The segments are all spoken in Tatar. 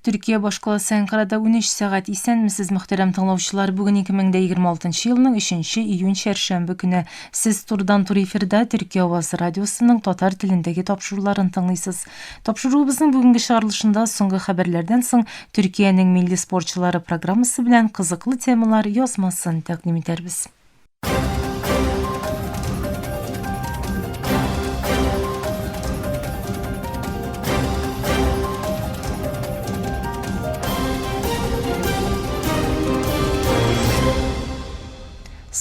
Төркия башкаласы Әнкарада 13 сәгать. Исәнмесез, мөхтәрәм тыңлаучылар. Бүген 2026 елның 3 июнь чәршәмбе көне. Сез турыдан-туры эфирда Төркия авазы радиосының татар телендәге тапшыруларын тыңлыйсыз. Тапшыруыбызның бүгенге чыгарылышында соңгы хәбәрләрдән соң Төркиянең милли спортчылары программасы белән кызыклы темалар язмасын тәкъдим итәрбез.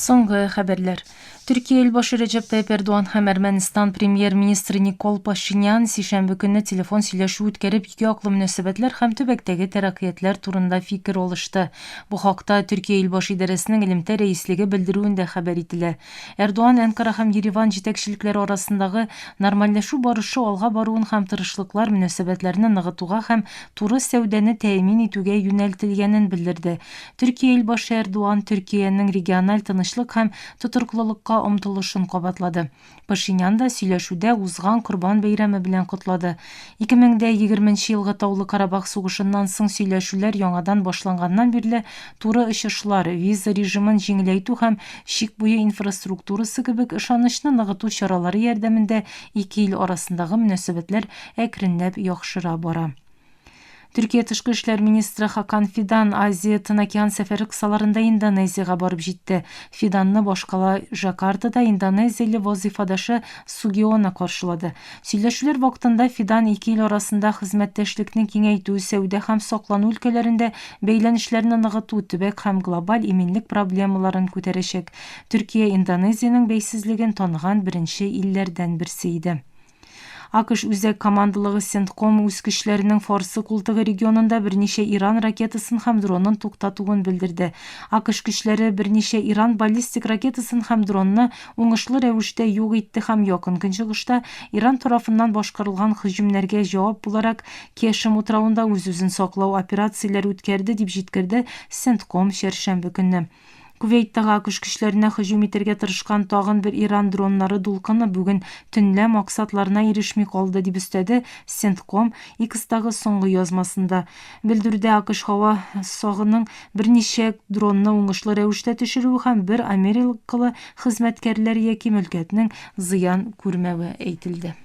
Соңгы хәбәрләр. Төркия илбашы Рәҗәп Тайып Эрдоган һәм Әрмәнстан премьер-министры Никол Пашинян сишәмбе көнне телефон сөйләшү үткәреп, ике яклы мөнәсәбәтләр һәм төбәктәге тәрәккыятләр турында фикер алышты. Бу хакта Төркия илбашы идарәсенең элемтә рәислеге белдерүендә хәбәр ителә. Эрдоган Әнкара һәм Ереван җитәкчелекләре арасындагы нормальләшү барышы алга баруын һәм тырышлыклар мөнәсәбәтләрне ныгытуга һәм туры сәүдәне тәэмин итүгә юнәлтелгәнен белдерде. Төркия илбашы Эрдоган Төркиянең региональ тынычлык һәм тотрыклылыкка омтылышын кабатлады. Пашинян да сөйләшүдә узган Корбан бәйрәме белән котлады. 2020 нче елгы Таулы Карабах сугышыннан соң сөйләшүләр яңадан башланганнан бирле туры очышлар, виза режимын җиңеләйтү һәм чик буе инфраструктурасы кебек ышанычны ныгыту чаралары ярдәмендә ике ил арасындагы мөнәсәбәтләр әкренләп яхшыра бара. Төркия тышкы эшләр министры Хакан Фидан Азия-Тын океан сәфәре кысаларында Индонезиягә барып җитте. Фиданны башкала Жакартада индонезияле вазыйфадашы Сугиона каршылады. Сөйләшүләр вакытында Фидан ике ил арасында хезмәттәшлекне киңәйтү, сәүдә һәм саклану өлкәләрендә бәйләнешләрне ныгыту, төбәк һәм глобаль иминлек проблемаларын күтәрәчәк. Төркия Индонезиянең бәйсезлеген таныган беренче илләрдән берсе иде. АКШ Үзәк командалыгы Сентком үз көчләренең Фарсы култыгы регионында берничә Иран ракетасын һәм дронын туктатуын белдерде. АКШ көчләре берничә Иран баллистик ракетасын һәм дронны уңышлы рәвештә юк итте һәм Якын Көнчыгышта Иран тарафыннан башкарылган һөҗүмнәргә җавап буларак Кешем утравында үз-үзен саклау операцияләре үткәрде, дип җиткерде Сентком чәршәмбе көнне. Кувейттагы АКШ көчләренә һөҗүм итәргә тырышкан тагын бер Иран дроннары дулкыны бүген төнлә максатларына ирешми калды, дип өстәде Сентком X-тагы соңгы язмасында. Белдерүдә АКШ һава сагының берничә дронны уңышлы рәвештә төшерүе һәм бер америкалы хезмәткәрләр яки мөлкәтнең зыян күрмәве әйтелде.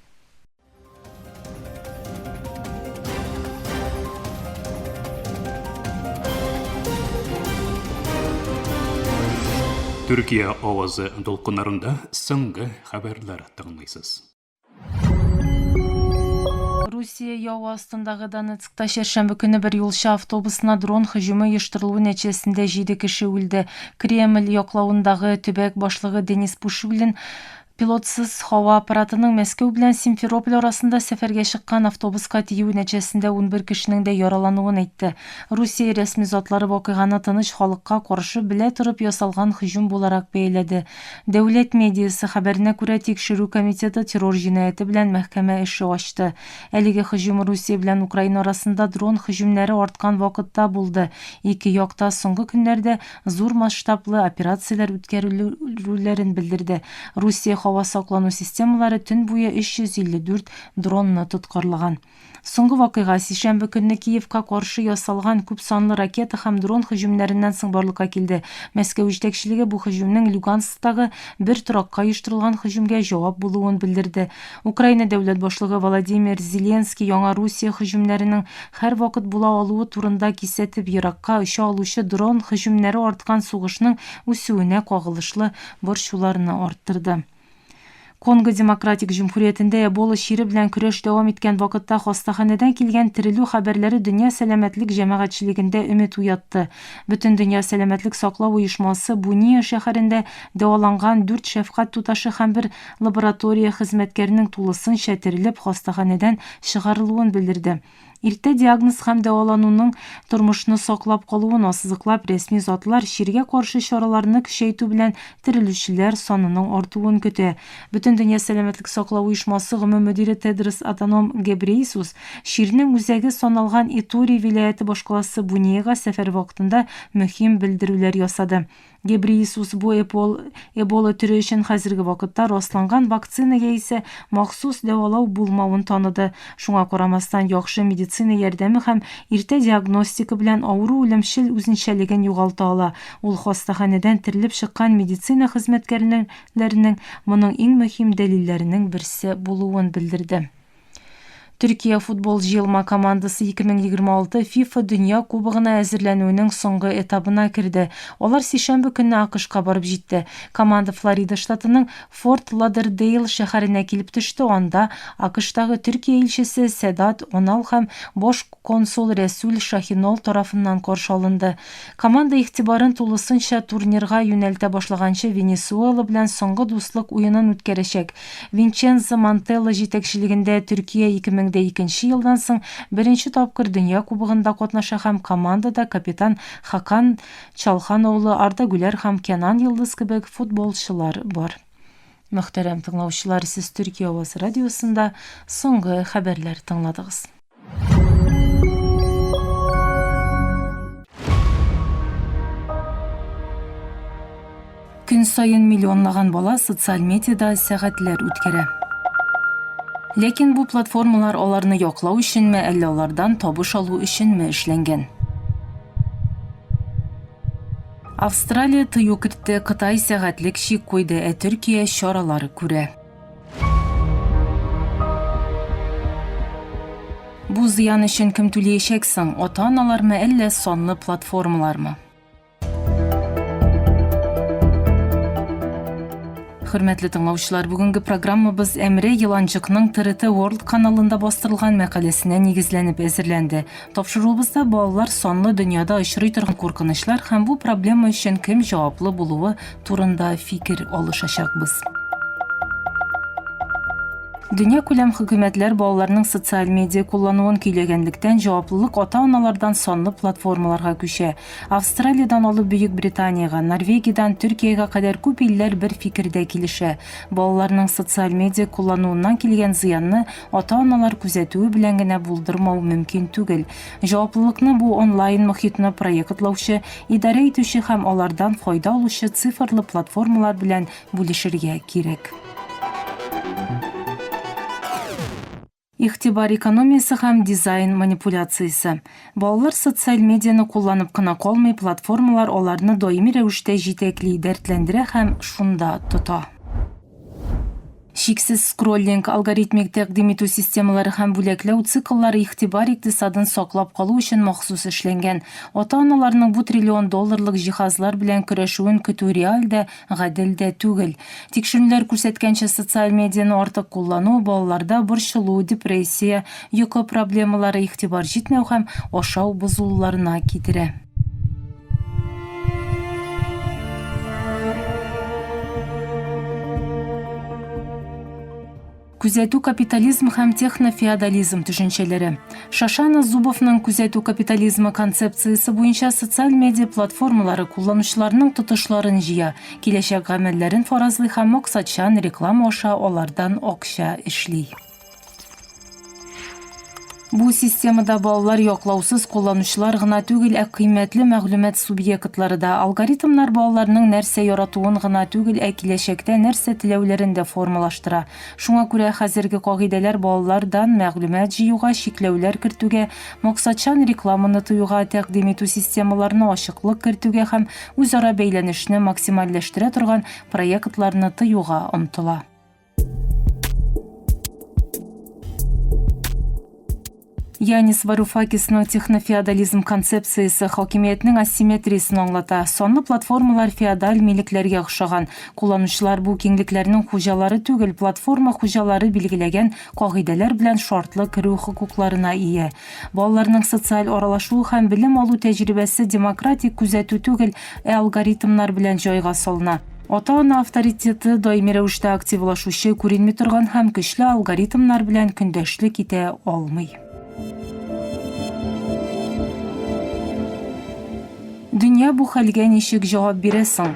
Төркия авазы дулкыннарында соңгы хәбәрләр тыңлыйсыз. Русия явы астындагы Донецкта чәршәмбе көне бер юлчы автобусына дрон һөҗүме оештырылуы нәтиҗәсендә җиде кеше үлде. Кремль яклавындагы төбәк башлыгы Денис Пушилин Пилотсыз һава аппаратының Мәскәү белән Симферополь арасында сәфәргә чыккан автобуска тиюе нәтиҗәсендә 11 кешенең дә яралануын әйтте. Русия рәсми затлары вакыйганы тыныч халыкка каршы белә торып ясалган һөҗүм буларак бәяләде. Дәүләт медиасы хәбәренә күрә, Тикшерү комитеты террор җинаяте белән мәхкәмә эше ачты. Әлеге һөҗүм Русия белән Украина арасында дрон һөҗүмнәре арткан вакытта булды. Ике як та соңгы көннәрдә зур масштаблы операцияләр үткәрелүләрен белдерде. Русия һава саклану системалары төн буе 354 дронны тоткарлаган. Соңгы вакыйга сишәмбе көнне Киевка каршы ясалган күп санлы ракета һәм дрон һөҗүмнәреннән соң барлыкка килде. Мәскәү җитәкчелеге бу һөҗүмнең Люгансктагы бер торакка оештырылган һөҗүмгә җавап булуын белдерде. Украина дәүләт башлыгы Володимир Зеленский яңа Русия һөҗүмнәренең һәрвакыт була алуы турында кисәтеп, еракка оча алучы дрон һөҗүмнәре арткан сугышның үсүенә кагылышлы борчуларны арттырды. Конго Демократик Җөмһүриятендә Эбола чире белән көрәш дәвам иткән вакытта хастаханәдән килгән терелү хәбәрләре дөнья сәламәтлек җәмәгатьчелегендә өмет уятты. Бөтендөнья сәламәтлек саклау оешмасы Буниа шәһәрендә дәваланган дүрт шәфкать туташы һәм бер лаборатория хезмәткәренең тулысынча терелеп хастаханәдән чыгарылуын белдерде. Иртә диагноз һәм дәвалануның тормышны саклап калуын ассызыклап, рәсми затлар чиргә каршы чараларны көчәйтү белән терелүчеләр санының артуын көтә. Бөтендөнья сәламәтлек саклау оешмасы гомум мөдире Тедрос Аданом Гебрейсус чирнең үзәге саналган Итури вилаяте башкаласы Буниага сәфәре вакытында мөһим белдерүләр ясады. Гебрейесус бу эпол Эбола төре өчен хәзерге вакытта расланган вакцина яисә махсус дәвалау булмавын таныды. Шуңа карамастан, яхшы медицина медицина ярдәме һәм иртә диагностика белән авыру үлемчел үзенчәлеген югалта ала. Ул хастаханәдән терелеп чыккан медицина хезмәткәрләренең моның иң мөһим дәлилләренең берсе булуын белдерде. Төркия футбол җыелма командасы 2026 FIFA Дөнья Кубогына әзерләнүенең соңгы этабына керде. Алар сишәмбе көнне АКШка барып җитте. Команда Флорида штатының Форт Лодердейл шәһәренә килеп төште, анда АКШтагы Төркия илчесе Сәдат Онал һәм баш консул Рәсүл Шаһинол тарафыннан каршы алынды. Команда игътибарын тулысынча турнирга юнәлтә башлаганчы Венесуэла белән соңгы дуслык уенын үткәрәчәк. Винченцо Монтелло җитәкчелегендә Төркия 2002 елдан соң беренче тапкыр Дөнья Кубогында катнаша һәм командада капитан Хакан Чалханоглу, Арда Гүләр һәм Кенан Йылдыз кебек футболчылар бар. Мөхтәрәм тыңлаучылар, сез Төркия авазы радиосында соңгы хәбәрләр тыңладыгыз. Көн саен миллионлаган бала социаль медиада сәгатьләр үткәрә. Ләкин бу платформалар аларны яклау өченме, әллә алардан табыш алу өченме эшләнгән? Австралия тыю кертте, Кытай сәгатьлек чик куйды, ә Төркия чаралар күрә. Бу зыян өчен кем түлиячәк соң? Ата-аналармы, әллә санлы платформалармы? Хөрмәтле тыңлаучылар, бүгенге программабыз Әмре Еланчыкның ТРТ World каналында бастырылган мәкаләсенә нигезләнеп әзерләнде. Тапшыруыбызда балалар санлы дөньяда очрый торган куркынычлар һәм бу проблема өчен кем җаваплы булуы турында фикер алышачакбыз. Дөньякүләм хөкүмәтләр балаларның социаль медиа куллануын көйләгәнлектән җаваплылык ата-аналардан санлы платформаларга күчә. Австралиядән алып Бөек Британиягә, Норвегиядән Төркиягә кадәр күп илләр бер фикердә килешә. Балаларның социаль медиа куллануыннан килгән зыянны ата-аналар күзәтүе белән генә булдырмау мөмкин түгел. Җаваплылыкны бу онлайн мохитны проектлаучы, идарә итүче һәм алардан файда алучы цифрлы платформалар белән бүлешергә кирәк. Игътибар экономиясе һәм дизайн манипуляциясе. Балалар социаль медианы кулланып кына калмый, платформалар аларны даими рәвештә җитәкли, дәртләндерә һәм шунда тота. Чиксез скроллинг, алгоритмик тәкъдим итү системалары һәм бүләкләү цикллары игътибар икътисадын саклап калу өчен махсус эшләнгән. Ата-аналарның бу триллион долларлык җиһазлар белән көрәшүен көтү реаль дә, гадел дә түгел. Тикшеренүләр күрсәткәнчә, социаль медианы артык куллану балаларда борчылу, депрессия, йокы проблемалары, игътибар җитмәү һәм ашау бозылуларына китерә. Күзәтү капитализм һәм технофеодализм төшенчәләре. Шашана Зубовның күзәтү капитализмы концепциясе буенча социаль медиа платформалары кулланучыларның тотышларын җыя, киләчәк гамәлләрен фаразлый һәм максатчан реклама аша алардан акча эшли. Бу системада балалар яклаусыз кулланучылар гына түгел, ә кыйммәтле мәгълүмат субъектлары да. Алгоритмнар балаларның нәрсә яратуын гына түгел, ә киләчәктә нәрсә теләүләрен дә формалаштыра. Шуңа күрә хәзерге кагыйдәләр балалардан мәгълүмат җыюга чикләүләр кертүгә, максатчан рекламаны тыюга, тәкъдим итү системаларына ачыклык кертүгә һәм үзара бәйләнешне максимальләштерә торган проектларны тыюга омтыла. Янис Варуфакисның технофеодализм концепциясе хакимиятнең асимметриясен аңлата. Санлы платформалар феодаль милекләргә охшаган. Кулланучылар бу киңлекләрнең хуҗалары түгел, платформа хуҗалары билгеләгән кагыйдәләр белән шартлы керү хокукларына ия. Балаларның социаль аралашуы һәм белем алу тәҗрибәсе демократик күзәтү түгел, ә алгоритмнар белән җайга салына. Ата-ана авторитеты даими рәвештә активлашучы, күренми торган һәм көчле алгоритмнар белән көндәшлек итә алмый. Дөнья бу хәлгә ничек җавап бирә соң?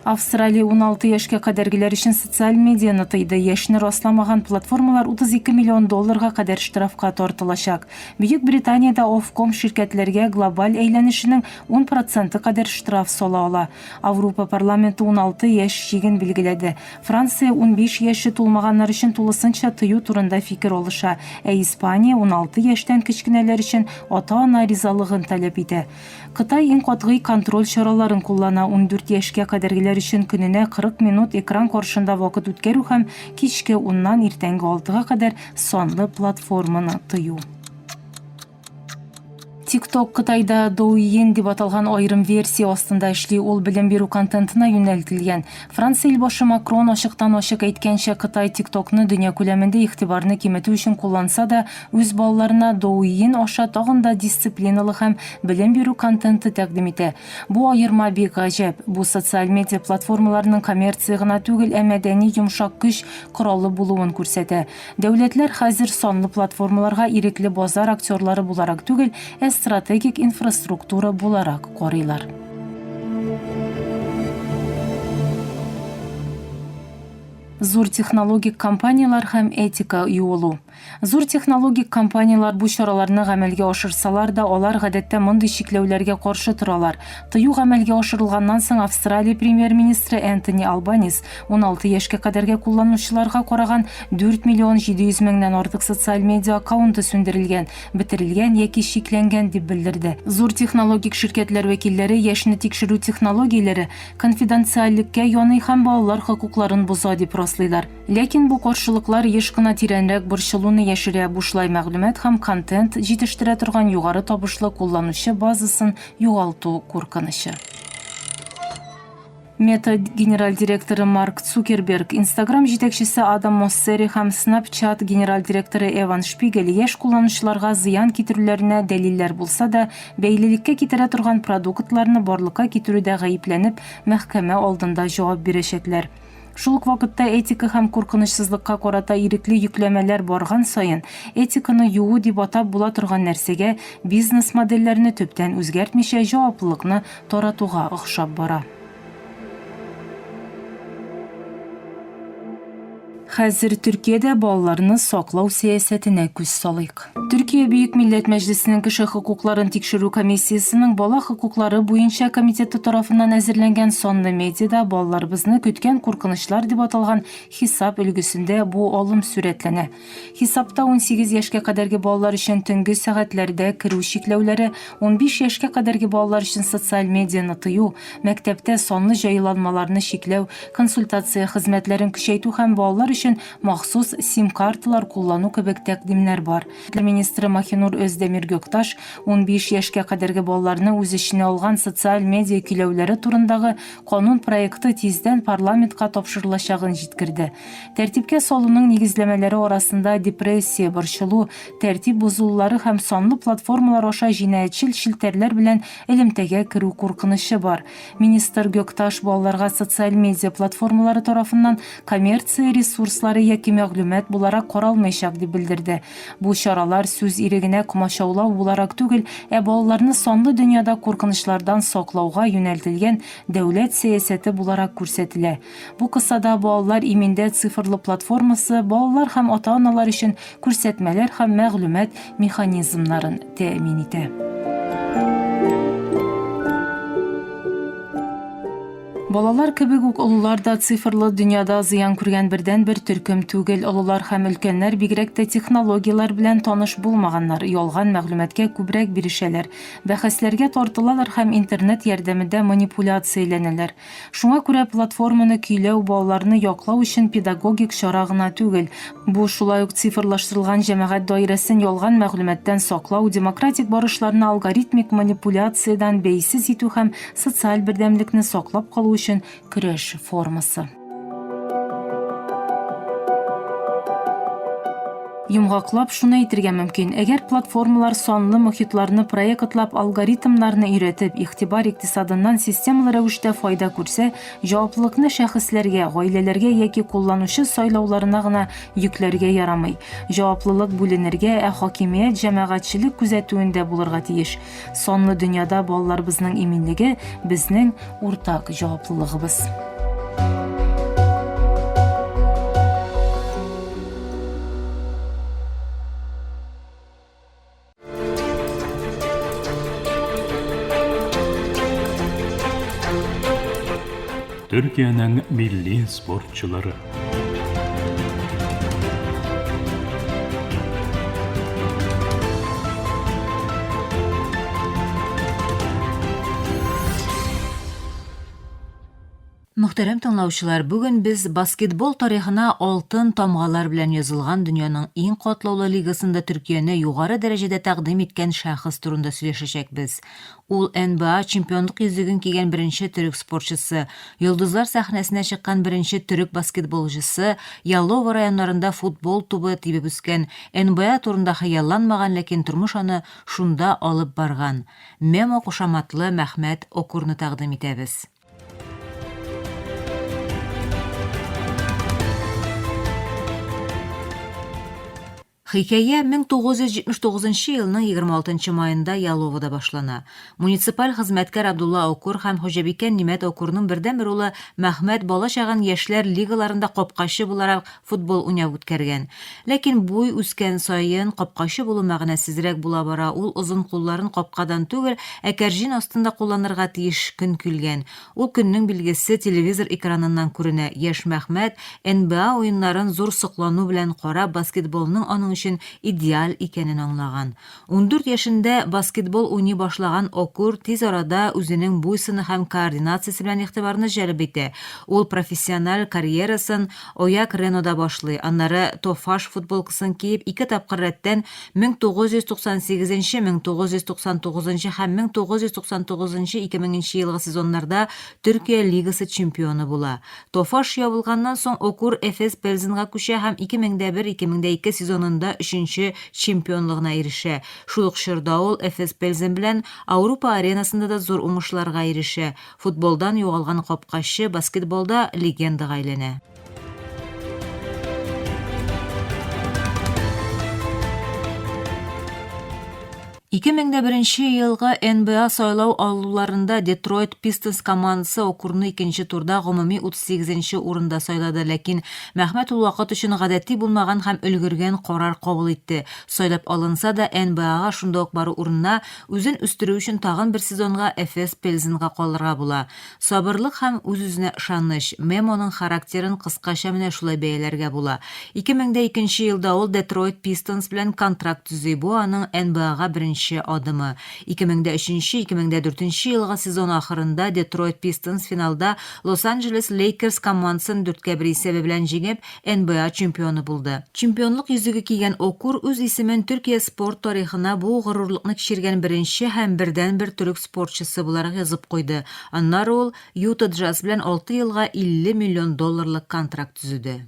Австралия 16 яшькә кадәргеләр өчен социаль медианы тыйды. Яшьне расламаган платформалар 32 миллион долларга кадәр штрафка тартылачак. Бөек Британиядә Ofcom ширкәтләргә глобаль әйләнешенең 10 проценты кадәр штраф сала ала. Аврупа парламенты 16 яшь чиген билгеләде. Франция 15 яше тулмаганнар өчен тулысынча тыю турында фикер алыша, ә Испания 16 яшьтән кечкенәләр өчен ата-ана ризалыгын таләп итә. Кытай иң катгый контроль чараларын куллана, 14 яшькә кадәргеләр өчен көненә 40 минут экран каршында вакыт үткәрү һәм кичке уннан иртәнге алтыга кадәр санлы платформаны тыю. TikTok Кытайда Douyin дип аталган аерым версия астында эшли, ул белем бирү контентына юнәлтелгән. Франция илбашы Макрон ачыктан-ачык әйткәнчә, Кытай TikTok-ны дөнья күләмендә игътибарны киметү өчен кулланса да, Үз балаларына Доуиен аша тагын да дисциплиналы һәм белем бирү контенты тәкъдим итә. Бу аерма бик гаҗәп. Бу социаль медиа платформаларының коммерция гына түгел, ә мәдәни йомшак көч коралы булуын күрсәтә. Дәүләтләр хәзер санлы платформаларга ирекле базар актерлары буларак түгел, ә стратегик инфраструктура буларак карыйлар. Зур технологик компанияләр һәм этика юылу. Зур технологик компанияләр бу чараларны гамәлгә ашырсалар да, алар гадәттә мондый чикләүләргә каршы торалар. Тыю гамәлгә ашырылганнан соң Австралия премьер-министры Энтони Албанис 16 яшькә кадәрге кулланучыларга караган 4 миллион 700 меңнән артык социаль медиа аккаунты сүндерелгән, бетерелгән яки чикләнгән дип белдерде. Зур технологик ширкәтләр вәкилләре яшьне тикшерү технологияләре конфиденциальлеккә яный һәм балалар хокукларын боза дип раслыйлар. Ләкин бу каршылыклар еш кына тирәнрәк борчылуны яшерә, бушлай мәгълүмат һәм контент җитештерә торган югары табышлы кулланучы базасын югалту куркынычы. Meta генераль директоры Марк Цукерберг, Instagram җитәкчесе Адам Моссери һәм Snapchat генераль директоры Эван Шпигель яшь кулланучыларга зыян китерүләренә дәлилләр булса да, бәйлелеккә китерә торган продуктларны барлыкка китерүдә гаепләнеп, мәхкәмә алдында җавап бирәчәкләр. Шул ук вакытта этика һәм куркынычсызлыкка карата ирекле йөкләмәләр барган саен, этиканы юу дип атап була торган нәрсәгә бизнес-модельләрне төптән үзгәртмичә җаваплылыкны таратуга охшап бара. Хәзер Төркиядә балаларны саклау сәясәтенә күз салыйк. Төркия Бөек Милләт Мәҗлесенең кеше хокукларын тикшерү комиссиясенең бала хокуклары буенча комитеты тарафыннан әзерләнгән санлы медиада балаларыбызны көткән куркынычлар дип аталган хисап өлгесендә бу алым сурәтләнә. Хисапта 18 яшькә кадәрге балалар өчен төнге сәгатьләрдә керү чикләүләре, 15 яшькә кадәрге балалар өчен социаль медианы тыю, мәктәптә санлы җайланмаларны чикләү, консультация хезмәтләрен көчәйтү һәм балалар өчен махсус сим-карталар куллану кебек тәкъдимнәр бар. Министры Махинур Өздемир Гөкташ 15 яшькә кадәрге балаларны үз эченә алган социаль медиа көйләүләре турындагы канун проекты тиздән парламентка тапшырылачагын җиткерде. Тәртипкә салуның нигезләмәләре арасында депрессия, борчылу, тәртип бозылулары һәм санлы платформалар аша җинаятьчел челтәрләр белән элемтәгә керү куркынычы бар. Министр Гөкташ балаларга социаль медиа платформалары тарафыннан коммерция ресурслары яки мәгълүмат буларак каралмаячак дип белдерде. Бу чаралар сүз ирегенә комачаулау буларак түгел, ә балаларны санлы дөньяда куркынычлардан саклауга юнәлтелгән дәүләт сәясәте буларак күрсәтелә. Бу кысада Балалар иминдә цифрлы платформасы балалар һәм ата-аналар өчен күрсәтмәләр һәм мәгълүмат механизмнарын тәэмин итә. Балалар кебек үк олылар да цифрлы дөньяда зыян күргән бердәнбер төркем түгел. Олылар һәм өлкәннәр бигрәк тә технологияләр белән таныш булмаганнар, ялган мәгълүматка күбрәк бирешәләр, бәхәсләргә тартылалар һәм интернет ярдәмендә манипуляцияләнәләр. Шуңа күрә платформаны көйләү балаларны яклау өчен педагогик чара гына түгел. Бу шулай ук цифрлаштырылган җәмәгать даирәсен ялган мәгълүматтан саклау, демократик барышларны алгоритмик манипуляциядән бәйсез итү һәм социаль бердәмлекне саклап калу өчен көрәш формасы. Йомгаклап шуны әйтергә мөмкин, әгәр платформалар санлы мохитларны проектлап, алгоритмнарны өйрәтеп, игътибар икътисадыннан системалы рәвештә файда күрсә, җаваплылыкны шәхесләргә, гаиләләргә яки кулланучы сайлауларына гына йөкләргә ярамый. Җаваплылык бүленергә, ә хакимият җәмәгатьчелек күзәтүендә булырга тиеш. Санлы дөньяда балаларыбызның иминлеге, безнең уртак җаваплылыгыбыз. Төркиянең милли спортчылары. Мөхтәрәм тыңлаучылар, бүген без баскетбол тарихына алтын тамгалар белән язылган дөньяның иң катлаулы лигасында Төркияне югары дәрәҗәдә тәкъдим иткән шәхес турында сөйләшәчәкбез. Ул НБА чемпионлык йөзеген кигән беренче төрек спортчысы, йолдызлар сәхнәсенә чыккан беренче төрек баскетболчысы, Ялова районнарында футбол тубы тибеп үскән, НБА турында хыялланмаган, ләкин тормыш аны шунда алып барган Мемо кушаматлы Мәхмәт Окурны тәкъдим итәбез. Хикәя 1979 елның 26 маенда Яловада башлана. Муниципаль хезмәткәр Абдулла Окур һәм хуҗабикә Нимәт Окурның бердәнбер улы Мәхмәт балачагын яшьләр лигаларында капкачы буларак футбол уйнап үткәргән. Ләкин буй үскән саен капкачы булу мәгънәсезрәк була бара, ул озын кулларын капкадан түгел, ә кәрҗин астында кулланырга тиеш көн килгән. Ул көннең билгесе телевизор экраныннан күренә, яшь Мәхмәт, НБА уеннарын зур соклану белән карап, баскетболның аның өчен идеаль икәнен аңлаган. 14 яшендә баскетбол уйный башлаган Окур тиз арада үзенең буй-сыны һәм координациясе белән игътибарны җәлеп итә. Ул профессиональ карьерасын Ояк Ренода башлый, аннары Тофаш футболкасын киеп, ике тапкыр рәттән 1998, 1999 һәм 1999, 2000 елгы сезоннарда Төркия лигасы чемпионы була. Тофаш ябылганнан соң Окур Эфес Пельзенга күчә һәм 2001-2002 сезонында өченче чемпионлыгына ирешә. Шул ук чорда ул Эфес Пельзен белән Аурупа аренасында да зур уңышларга ирешә. Футболдан югалган капкачы баскетболда легендага әйләнә. 2001 елгы НБА сайлау алуларында Детройт Пистонс командасы Окурны икенче турда гомуми 38 нче урында сайлады, ләкин Мәхмәт ул вакыт өчен гадәти булмаган һәм өлгергән карар кабул итте. Сайлап алынса да, НБАга шунда ук бару урынына, үзен үстерү өчен тагын бер сезонга Эфес Пельзенга калырга була. Сабырлык һәм үз-үзенә ышаныч, Мемоның характерын кыскача менә шулай бәяләргә була. 2002 елда ул Детройт Пистонс белән контракт төзи, бу аның НБАга беренче адымы. 2003-2004 елгы сезон ахырында Детройт Пистонс финалда Лос-Анджелес Лейкерс командасын 4 1 исәбе белән җиңеп, НБА чемпионы булды. Чемпионлык йөзеге кигән Окур үз исемен Төркия спорт тарихына бу горурлыкны кичергән беренче һәм бердәнбер төрек спортчысы буларак язып куйды. Аннары ул Юта Джаз белән алты елга 50 миллион долларлык контракт төзеде.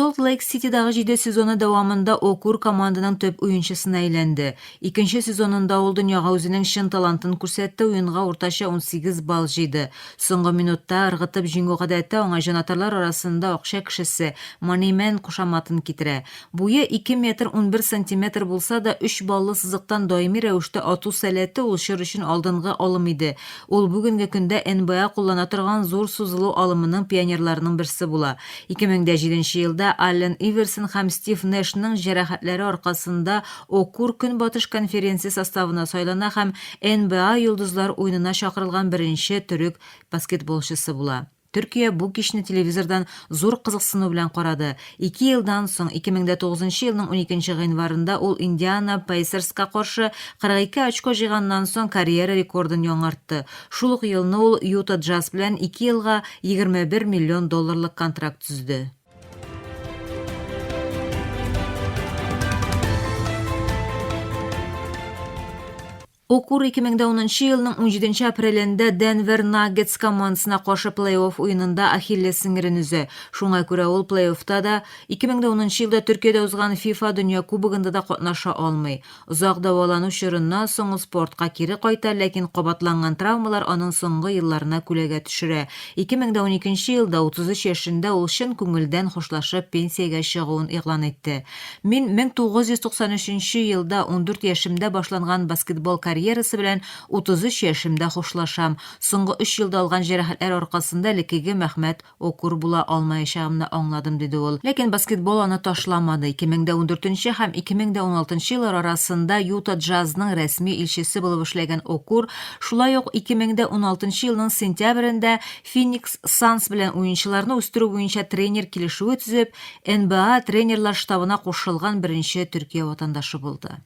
Солт-Лейк-Ситидагы җиде сезоны дәвамында Окур команданың төп уенчысына әйләнде. Икенче сезонында ул дөньяга үзенең чын талантын күрсәтте, уенга уртача 18 балл җыйды. Соңгы минутта ыргытып җиңү гадәте аңа җанатарлар арасында акча кешесе, Money Man кушаматын китерә. Буе 2 метр 11 сантиметр булса да, өч баллы сызыктан даими рәвештә ату сәләте ул чор өчен алдынгы алым иде. Ул бүгенге көндә НБА куллана торган зур сузылу алымының пионерларының берсе була. 2007 елда Аллен Иверсон һәм Стив Нэшның җәрәхәтләре аркасында Окур Көнбатыш конференция составына сайлана һәм НБА Йолдызлар уенына чакырылган беренче төрек баскетболчысы була. Төркия бу кичне телевизордан зур кызыксыну белән карады. Ике елдан соң, 2009 елның 12 гыйнварында ул Индиана Пейсерска каршы 42 очко җыйганнан соң карьера рекордын яңартты. Шул ук елны ул Юта Джаз белән ике елга 21 миллион долларлык контракт төзеде. Окур 2010 елның 17 апрелендә Денвер Наггетс командасына каршы плей-офф уенында Ахиллес сеңерен өзә. Шуңа күрә ул плей-оффта да, 2010 елда Төркиядә узган FIFA Дөнья Кубогында да катнаша алмый. Озак дәвалану чорыннан соң ул спортка кире кайта, ләкин кабатланган травмалар аның соңгы елларына күләгә төшерә. 2012 елда 33 яшендә ул чын күңелдән хушлашып пенсиягә чыгуын игълан итте. Мин 1993 елда 14 яшемдә башланган баскетбол карьерам карьерасы белән 33 яшемдә хушлашам. Соңгы өч елда алган җәрәхәтләр аркасында элеккеге Мәхмәт Окур була алмаячагымны аңладым, диде ул. Ләкин баскетбол аны ташламады. 2014 нче һәм 2016 нчы еллар арасында Юта Джазның рәсми илчесе булып эшләгән Окур шулай ук 2016 нчы елның сентябрендә Финикс Санс белән уенчыларны үстерү буенча тренер килешүе төзеп, НБА тренерлар штабына кушылган беренче Төркия ватандашы булды.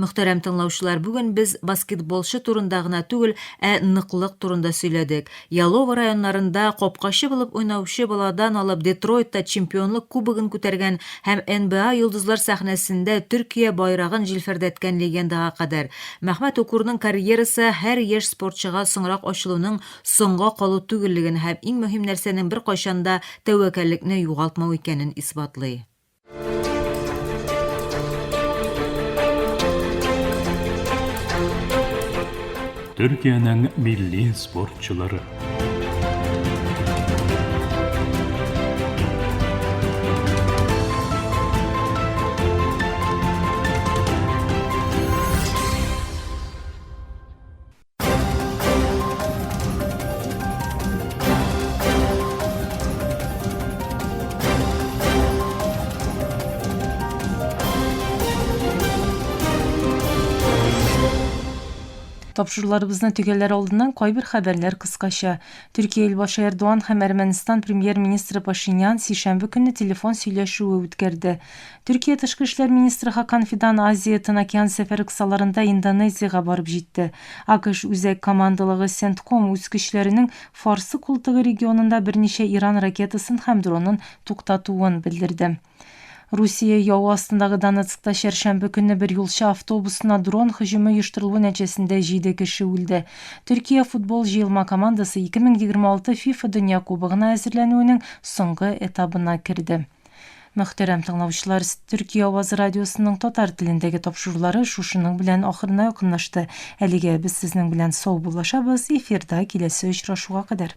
Мөхтәрәм тыңлаучылар, бүген без баскетболчы турында гына түгел, ә ныклык турында сөйләдек. Ялова районнарында капкачы булып уйнаучы баладан алып Детройтта чемпионлык кубогын күтәргән һәм НБА йолдызлар сәхнәсендә Төркия байрагын җилфердәткән легендага кадәр. Мәхмәт Укурның карьерасы һәр яшь спортчыга соңрак ачылуның соңга калу түгеллеген һәм иң мөһим нәрсәнең беркайчан да тәвәккәллекне югалтмау икәнен исбатлый. Төркиянең милли спортчылары. Тапшыруларыбызны төгәлләр алдыннан кайбер хәбәрләр кыскача. Төркия илбашы Эрдоган һәм Әрмәнстан премьер-министры Пашинян сишәмбе көнне телефон сөйләшүе үткәрде. Төркия тышкы эшләр министры Хакан Фидан Азия-Тын океан сәфәре кысаларында Индонезиягә барып җитте. АКШ Үзәк командалыгы Сентком үз көчләренең Фарсы култыгы регионында берничә Иран ракетасын һәм дронын туктатуын белдерде. Русия явы астындагы Донецкта чәршәмбе көнне бер юлчы автобусына дрон һөҗүме оештырылуы нәтиҗәсендә җиде кеше үлде. Төркия футбол җыелма командасы 2026 ФИФА Дөнья Кубогына әзерләнүенең соңгы этабына керде. Мөхтәрәм тыңлаучылар, Төркия авазы радиосының татар телендәге тапшырулары шушының белән ахырына якынлашты. Әлегә без сезнең белән саубуллашабыз, эфирда киләсе очрашуга кадәр.